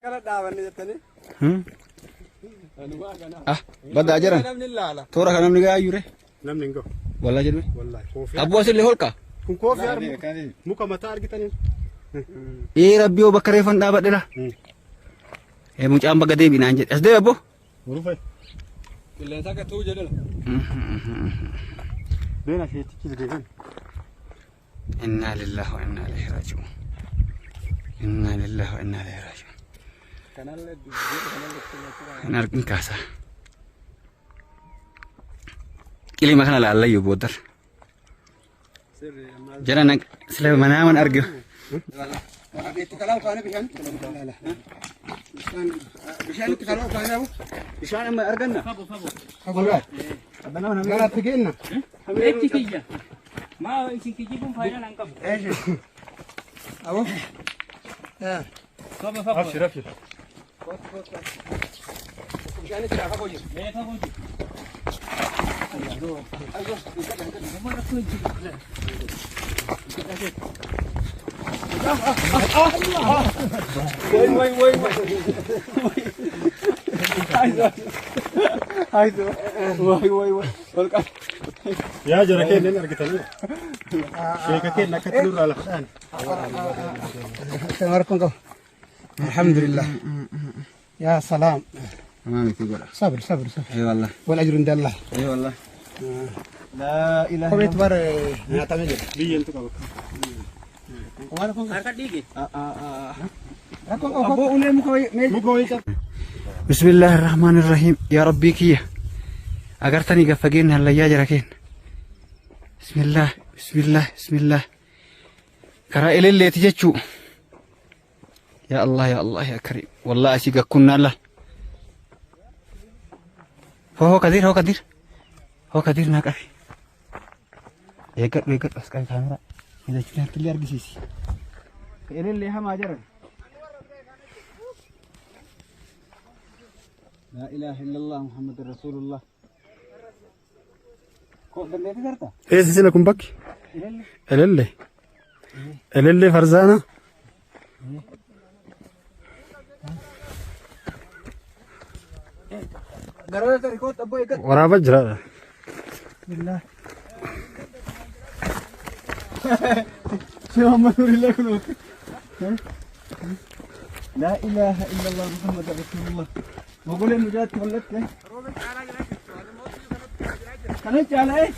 Kana dhaabanne jettanii. Ah, baddaa jiran. Namni ilaala. Toora kan namni gahaa jure. Namni hin gahu. Wallaa jedhame. Wallaahi. Koofii. Abboo asillee holqa. Kun koofii harmu. Muka mataa argitanii. Ee rabbi yoo bakka reefan dhaabadhe la. Ee mucaan bakka deebi naan jedhe. As deebi abboo. Urufee. Qilleensa akka tuu jedhan. Beena sheetichi deebiin. Innaa lillahi wa innaa ilaihi raaji'uun. Innaa lillahi wa innaa ilaihi raaji'uun. Kanallee dubbii kanallee Hin argin kaasaa. Qilima kana laallayyuu booddar. sirri ammaa. Jara na sila manaaman arge. Itti kalaa kaane bishaan. Bishaan itti kalaa kaane abu. Bishaan amma arganna. Gara itti kenna. Echi kiyya. Maa isin kijibuun faayidaan hin qabu. Abu. Soba fagoo. Abshir abshir. Bishaan itti fagoo jiru. Mee fagoo jiru. Way way way way. Ayzo. Way way way. Holqa. Yaa jara keenya argitanii. Sheeka keenya akkatti nurraa lafa dhaani. Rakkoon qabu. Alhamdulillah. Yaa salaam. Maami fi godha. Sabr sabr sabr. Ee wallah. Wal ajru inda Allah. Ee wallah. Laa ilaaha. Kopheetu bara nyaatamee jira. Biyyeentu qaba. Waan rakkoon qabu. Harka dhiige. Rakkoon qabu. Abboo ulee muka wayii. Muka wayii qaba. بسم الله الرحمن الرحيم يا ربي كيا أجرتني قفجين هلا يا جركين بسم الله بسم الله بسم الله كرا إلي اللي تجتشو يا الله يا الله يا كريم والله أشيك كنا له هو هو كثير هو كثير هو كثير ما كافي يقر يقر بس كان كاميرا إذا شفنا كل أرجسيسي إلي اللي هم أجرن لا إله إلا الله محمد رسول الله كوف dandeettii tarta? Eessa sila kun bakki? Elelle. Elelle farzaana. Garaa tarii kootu abboo eeggadhu. Waraabaa jiraadha. Bismillah. Shee Muhammad Nurillee kunuuti. لا إله إلا الله محمد رسول الله. Mogoleen nu jalatti hollatte. Kana caala'ee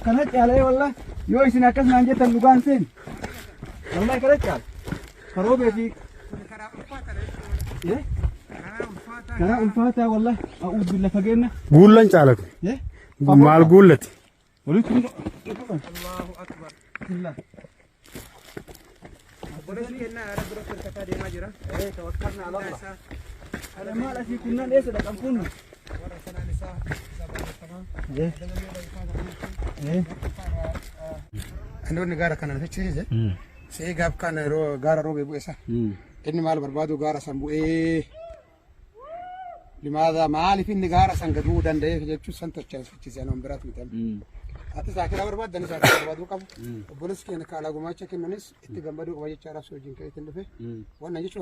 kana caala'ee wallah yoo isin akkas naan jettan dhugaan seen. Wallahi kana caala. Karoobee fi Eh? Karaa ulfaataa wallah a'uudhu billah fageenya. Guullan caala kun. Eh? Maal guullati? Walitti nu Allahu akbar. Bismillah. Obboleessi kennaa yaada biratti hirkataa deemaa jira. Eh, tawakkalna ala Allah. Isaa Kana maal asii kunnaan eessa dhaqan kunnu? warra sanaan isaa isa barreeffamaa. Eh. Eh. Andoonni gaara kana fichisiise. Se'ee gaaf kana yeroo gaara roobee bu'e isa. Inni maal barbaadu gaara san bu'ee limaadha maaliif inni gaara san gad bu'uu danda'eef jechuun san tochaan fichise anoon biraatu miti. Ati saakira barbaaddan saakira barbaaduu qabu. Obboleessi keenya kaalaa gumaacha kennanis itti gammaduu qaba jechaadhaaf si wajjin ka'eetiin dhufe. Wannan jechuudha.